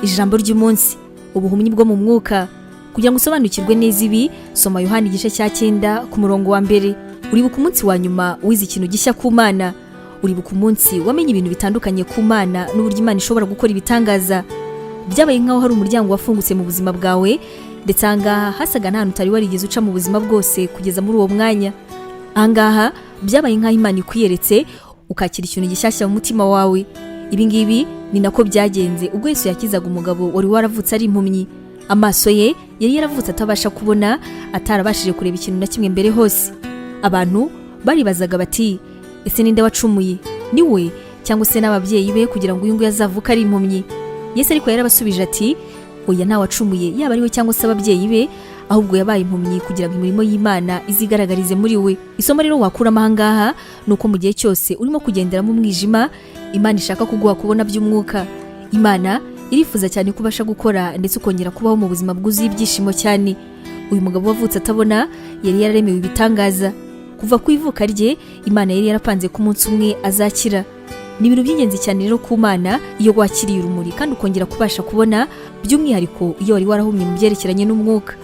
Ijambo ry'umunsi: ubuhumyi bwo mu mwuka. Kugira ngo usobanukirwe neza ibi, soma Yohani igice cya 9 ku murongo wa 1. Uribuka umunsi wa nyuma wize ikintu gishya ku Mana? Uribuka umunsi wamenye ibintu bitandukanye ku Mana n'uburyo Imana ishobora gukora ibitangaza? Byabaye nk'aho hari umuryango wafungutse mu buzima bwawe, ndetse ahangaha hasaga n'ahantu utari warigeze uca mu buzima bwose kugeza muri uwo mwanya. Ahangaha byabaye nk'aho Imana ikwiyeretse, ukakira ikintu gishyashya mu mutima wawe. Ibi ngibi ni nako byagenze ubwo Yesu yakizaga umugabo wari waravutse ari impumyi. Amaso ye yari yaravutse atabasha kubona, atarabashije kureba ikintu na kimwe mbere hose. Abantu baribazaga bati: "Ese ninde wacumuye, ni we cyangwa se n'ababyeyi be, kugira ngo uyu nguyu azavuke ari impumyi?" Yesu ariko yarabasubije ati: "Oya, ntawacumuye, yaba ari we cyangwa se ababyeyi be, ahubwo yabaye impumyi kugira ngo imirimo y'Imana izigaragarize muri we." Isomo rero wakuramo ahangaha ni uko mu gihe cyose urimo kugendera mu mwijima, Imana ishaka kuguha kubona by'umwuka. Imana irifuza cyane ko ubasha gukora ndetse ukongera kubaho mu buzima bwuzuye ibyishimo cyane. Uyu mugabo wavutse atabona yari yararemewe ibitangaza. Kuva ku ivuka rye, Imana yari yarapanze ko umunsi umwe azakira. Ni ibintu by'ingenzi cyane rero ku Mana iyo wakiriye urumuri kandi ukongera kubasha kubona, by'umwihariko iyo wari warahumye mu byerekeranye n'umwuka.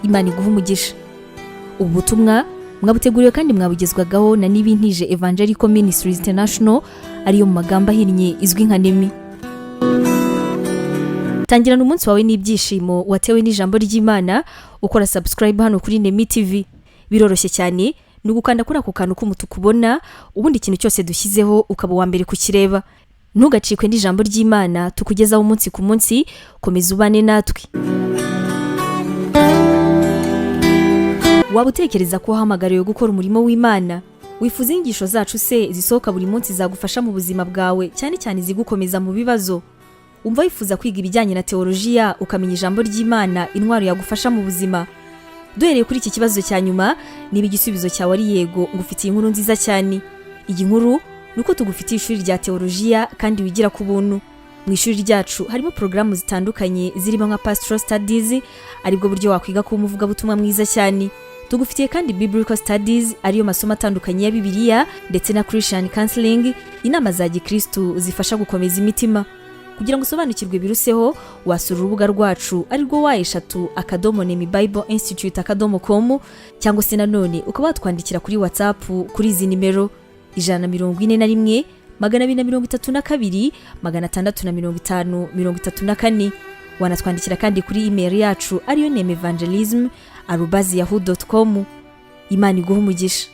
Imana iguha umugisha. Ubu butumwa mwabuteguriwe kandi mwabugezwagaho na Nibintije Evangelical Ministries International, ariyo mu magambo ahinnye izwi nka NEMI. Tangirana umunsi wawe n'ibyishimo watewe n'ijambo ry'Imana ukora subscribe hano kuri Nemi TV. Biroroshye cyane, ni ugukanda kuri ako kantu k'umutuku ubona, ubundi ikintu cyose dushyizeho ukaba uwa mbere kukireba. Ntugacikwe n'ijambo ry'Imana tukugezaho umunsi ku munsi. Komeza ubane natwe. Waba utekereza ko wahamagariwe gukora umurimo w'Imana? Wifuza inyigisho zacu se zisohoka buri munsi zagufasha mu buzima bwawe, cyane cyane izigukomeza mu bibazo? Umva wifuza kwiga ibijyanye na teolojiya, ukamenya ijambo ry'Imana, intwaro yagufasha mu buzima? Duhereye kuri iki kibazo cya nyuma, niba igisubizo cyawe ari yego, ngufitiye inkuru nziza cyane. Iyi nkuru ni uko tugufitiye ishuri rya teolojiya kandi wigira ku buntu. Mu ishuri ryacu harimo porogaramu zitandukanye zirimo nka Pastoral Studies, aribwo buryo wakwiga kuba umuvugabutumwa mwiza cyane. Tugufitiye kandi Biblical Studies, ariyo masomo atandukanye ya Bibiliya, ndetse na Christian Counseling, inama za gikristu zifasha gukomeza imitima. Kugira ngo usobanukirwe biruseho, wasura urubuga rwacu arirwo www.nemibibleinstitute.com, cyangwa se nanone ukaba watwandikira kuri WhatsApp kuri izi nimero: 141 232 650 34. Wanatwandikira kandi kuri email yacu ariyo nemevangelism@yahoo.com. Imana iguha umugisha.